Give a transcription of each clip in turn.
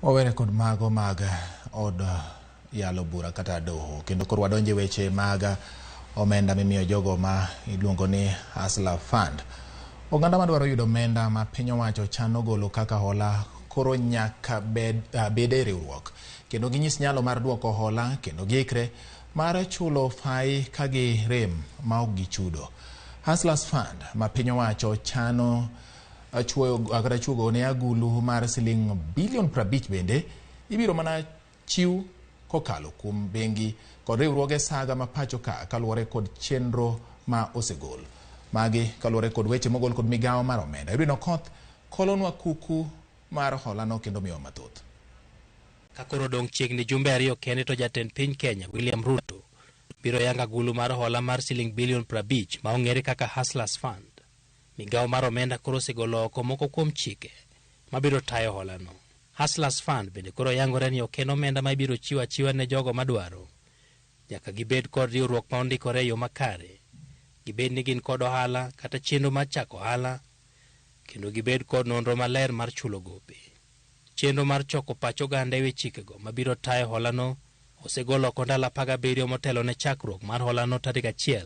Wawere kod mago mag od yalo bura kata doho kendo koro wadonje weche mag omenda mimiyo jogo ma iluongo ni Hustler Fund. Oganda madwaro yudo omenda ma piny owacho chano golo kaka hola koro nyaka bed e riwruok kendo ginyis nyalo mar duoko hola kendo giikre mar chulo fai ka girem ma ok gichudo. Hustlers Fund ma piny owacho chano chuoyo kata chuogo ne agulu mar siling bilion 50 bende ibiro mana chiw kokalo kuom bengi kod riwruoge saga ma pacho ka kaluwore kod chenro ma osegol. Magi kaluwore kod weche mogol kod migawo mar omenda. Edwin Okoth kolonwa kuku mar holano kendo miyowa mathoth. Ka koro odong' chiegni jumbe 2 kende to jatend piny Kenya William Ruto biro yango agulu mar hola mar siling bilion 50 ma ong'ere kaka Hustlers Fund. Migawo mar omenda koro osegolo oko moko kuom chike mabiro tayo holano. Hustlers Fund bende koro yangore ni ok en omenda ma ibiro chiwo achiwa ne jogo madwaro. Nyaka gibed kod riwruok ma ondikore e yo makare, gibed ni gin kod ohala kata chenro mar chako ohala, kendo gibed kod nonro maler mar chulo gope. Chenro mar choko pach oganda e wi chikego mabiro tayo holano osegol oko ndalo 17 motelo ne chakruok mar holano tarik 1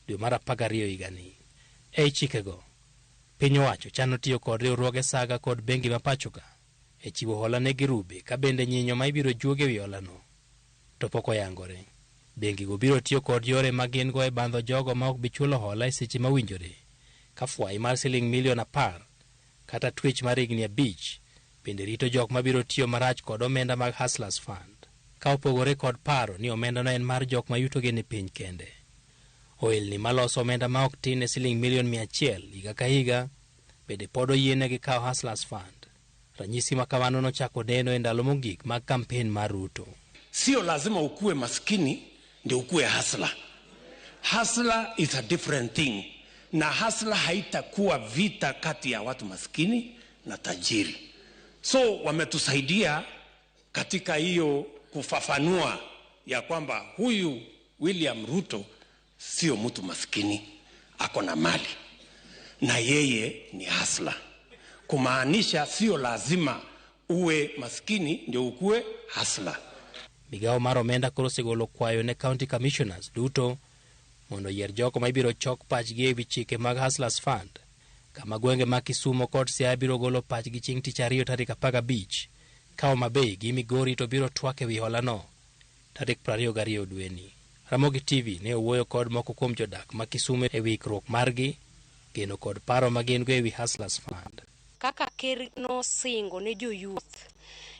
dwe mar 12 higani. Ei chikego, piny owacho chano tiyo kod riwruoge saga kod bengi ma pacho ka e chiwo hola ne girube ka bende nyinyo ma ibiro juogi e wi holano to pok oyangore. Bengigo biro tiyo kod yore ma gin go e bandho jogo ma ok bi chulo hola e seche mowinjore, ka fwai mar siling milion 10 kata twech mar higni 5 bende rito jok mabiro tiyo marach kod omenda mag Hustlers Fund. Ka opogore kod paro ni omendano en mar jok ma yutogi ni piny kende. Ohelni maloso omenda ma ok tin ne siling milion 100 higa ka higa bende pod oyienegi kawo Hustlers Fund. Ranyisi ma kamano nochako neno e ndalo mogik mag kampen mar Ruto. Sio lazima ukuwe maskini ndio ukuwe hustler. Hustler is a different thing. Na hustler haitakuwa vita kati ya watu maskini na tajiri. So wametusaidia katika hiyo kufafanua ya kwamba huyu William Ruto sio mtu maskini, ako na mali na yeye ni hustler. Kumaanisha sio lazima uwe maskini ndio ukuwe hustler. Migawo mar omenda koro osegolo kwayo ne county commissioners duto mondo oyier jogo ma ibiro chok pachgi e wi chike mag Hustlers Fund, kama gwenge mag Kisumu kod Siaya biro golo pachgi chieng' tich ariyo tarik 15, ka Homa Bay gi Migori to biro twak e wi holano tarik 22 dweni. Ramogi TV ne owuoyo kod moko kuom jodak ma Kisumu e wi ikruok margi, geno kod paro ma gin go e wi Hustlers Fund. Kaka ker nosingo ne jo youth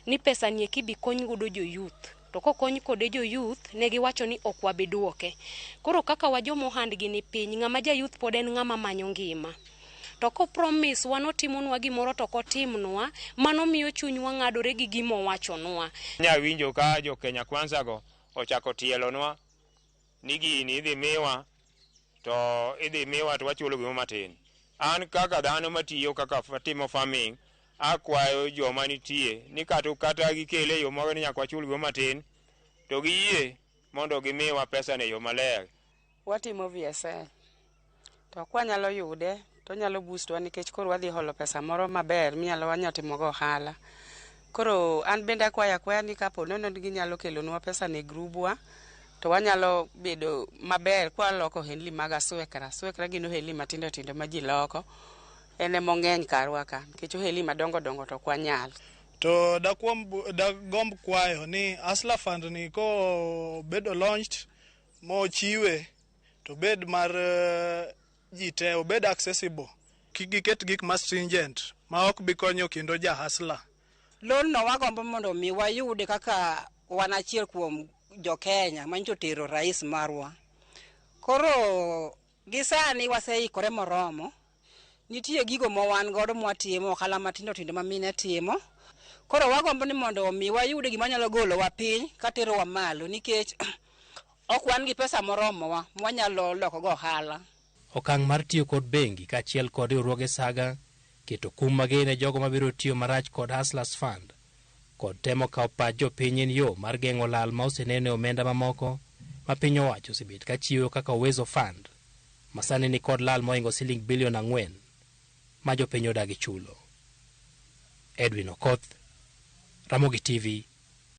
ni pesa ni eki bi kony godo jo youth, to kokony kode jo youth ne giwacho ni ok wabi duoke. Koro kaka wa joma ohandgi ni piny, ng'ama ja youth pod en ng'ama manyo ngima. To ko promise wa notimonwa gimoro to ok otimnwa, mano miyo chunywa ng'adore gi gima owachonwa. Nya winjo ka jo Kenya Kwanza go ochako tielonwa ni gini idhi miwa to idhi miwa to wachulo gimoro matin. An kaka dhano matiyo kaka timo farming, akwayo joma nitie ni kata gikele e yo moro ni nyaka wachul gimoro matin, to giyie mondo gimiwa pesa e yo maler. Watimo VSL to kwanyalo yude to onyalo boost wa nikech koro wadhi holo pesa moro maber minyalo wanyalo timo go ohala. Koro an bende akwayo akwaya ni kapo nono ni ginyalo kelonwa pesa ni e grubwa to wanyalo bedo maber kwaloko ohelni mag aswekra. Aswekra gin ohelni matindo tindo ma ji loko, en ema ong'eny karwa ka nikech ohelni madongo dongo to ok wanyal. To dagomb kwayo ni Hustler Fund ni kobedo launched mochiwe to bed mar ji te, obed accessible. Kik giket gik ma stringent ma ok bi konyo kendo ja hustler. Loan no wagombo mondo mi wayude kaka wan achiel kuom jo Kenya manyicho tero rais marwa. Koro gi sani waseikore moromo. Nitie gigo ma wan godo mwatimo, ohala matindo tindo ma mine timo. Koro wagombo ni mondo mi wayude gima nyalo golowa piny katerowa malo nikech ok wan gi pesa moromowa mwanyalo loko go ohala. Okang' mar tiyo kod bengi kaachiel kod riwruoge saga, keto kum mager ne jogo mabiro tiyo marach kod Hustlers Fund, kod temo kawo pach jopiny en yo mar geng'o lal ma oseneno e omenda mamoko ma piny owacho osebet ka chiwo kaka Uwezo Fund, ma sani ni kod lal mohingo siling bilion 4 ma jopiny odagi chulo. Edwin Okoth, Ramogi TV,